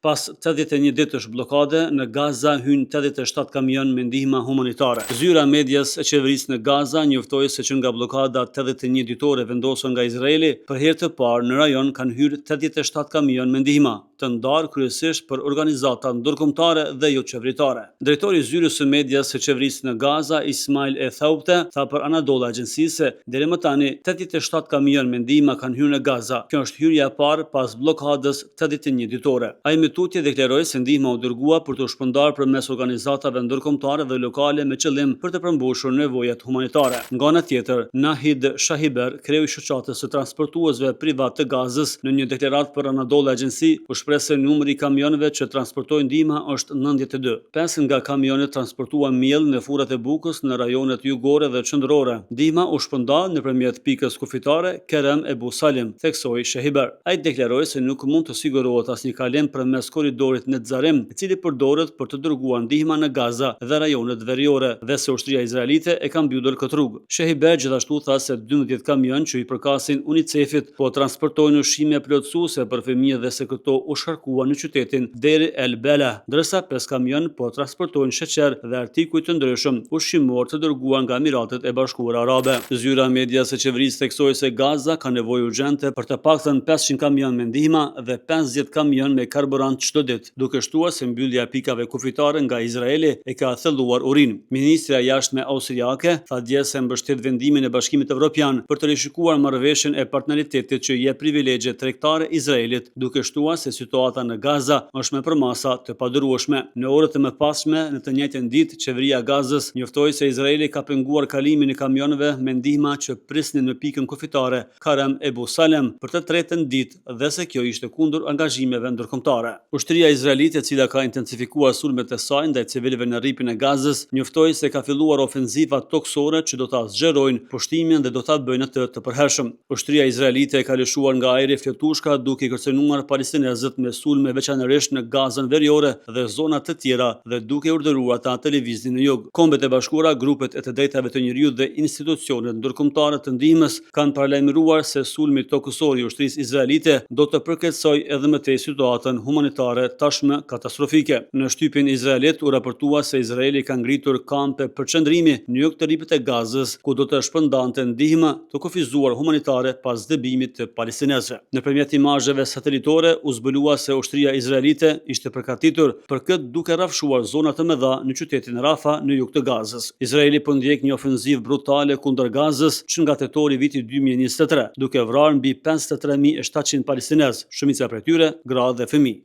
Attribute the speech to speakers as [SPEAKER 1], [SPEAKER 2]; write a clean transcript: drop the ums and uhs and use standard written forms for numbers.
[SPEAKER 1] Pas 81 ditësh bllokade, në Gaza hynë 87 kamionë me ndihma humanitare. Zyra e medias e qeverisë në Gaza njoftoi se që nga bllokada 81 ditore vendosur nga Izraeli, për herë të parë në rajon kanë hyrë 87 kamionë me ndihma, të ndarë kryesisht për organizata ndërkombëtare dhe jo qeveritare. Drejtori i zyrës së medias së qeverisë në Gaza, Ismail E. Thaupte, tha për Anadolu Agency se deri më tani 87 kamionë me ndihma kanë hyrë në Gaza. Kjo është hyrja e parë pas bllokadës 81 ditore. Ai më tutje deklaroi se ndihma u dërgua për të shpërndarë përmes organizatave ndërkombëtare dhe lokale me qëllim për të përmbushur nevojat humanitare. Nga ana tjetër, Nahid Shahiber, kreu i shoqatës së transportuesve privat të Gazës, në një deklaratë për Anadolu Agency, u shpreh se numri i kamionëve që transportojnë ndihma është 92. Pesë nga kamionët transportuan miell në furrat e bukës në rajonet jugore dhe qendrore. Ndihma u shpërnda nëpërmjet pikës kufitare Kerem Ebu Salim, theksoi Shehiber. Ai deklaroi se nuk mund të sigurohet asnjë kalim përmes korridorit Netzarim, i cili përdoret për të dërguar ndihma në Gaza dhe rajonet veriore, dhe se ushtria izraelite e ka mbyllur këtë rrugë. Shehiber gjithashtu tha se 12 kamionë që i përkasin UNICEF-it po transportojnë ushqime plotësuese për fëmijë dhe se këto u shkarkuan në qytetin Deir el Belah, ndërsa 5 kamionë po transportojnë sheqer dhe artikuj të ndryshëm ushqimor të dërguar nga Emiratet e Bashkuara Arabe. Zyra e medias së qeverisë theksoi se Gaza ka nevojë urgjente për të paktën 500 kamionë me ndihma dhe 50 kamionë me karburant çdo ditë, duke shtuar se mbyllja e pikave kufitare nga Izraeli e ka thelluar urinë. Ministrja e Jashtme austriake tha dje se mbështet vendimin e Bashkimit Evropian për të rishikuar marrëveshjen e partneritetit që i jep privilegje tregtare Izraelit, duke shtuar se situata në Gaza është me përmasa të padurueshme. Në orët e mëpasshme, në të njëjtën ditë, qeveria e Gazës njoftoi se Izraeli ka penguar kalimin e kamionëve me ndihma që prisnin në pikën kufitare Karem Ebu Salem për të tretën ditë dhe se kjo ishte kundër angazhimeve ndërkombëtare. Ushtria izraelite, e cila ka intensifikuar sulmet e saj ndaj civilëve në Rripin e Gazës, njoftoi se ka filluar ofenziva tokësore që do ta zgjerojnë pushtimin dhe do ta bëjnë atë të përhershëm. Ushtria izraelite ka lëshuar nga ajri fletushka duke i kërcënuar palestinezët me sulme veçanërisht në Gazën veriore dhe zona të tjera dhe duke urdhëruar ata të lëviznin në jug. Kombet e Bashkuara, grupet e të drejtave të njeriut dhe institucionet ndërkombëtare të ndihmës kanë paralajmëruar se sulmi tokësor i ushtrisë izraelite do të përkeqësojë edhe më tej situatën humanitare tashmë katastrofike. Në shtypin izraelit u raportua se Izraeli ka ngritur kampe përqendrimi në jug të Rripit të Gazës, ku do të shpërndante ndihmë të kufizuar humanitare pas dëbimit të palestinezëve. Nëpërmjet imazheve satelitore u zbulua se ushtria izraelite ishte përgatitur për këtë duke rrafshuar zona të mëdha në qytetin Rafah në jug të Gazës. Izraeli po ndjek një ofenzivë brutale kundër Gazës që nga tetori i vitit 2023, duke vrarë mbi 53.700 palestinezë, shumica prej tyre gra dhe fëmijë.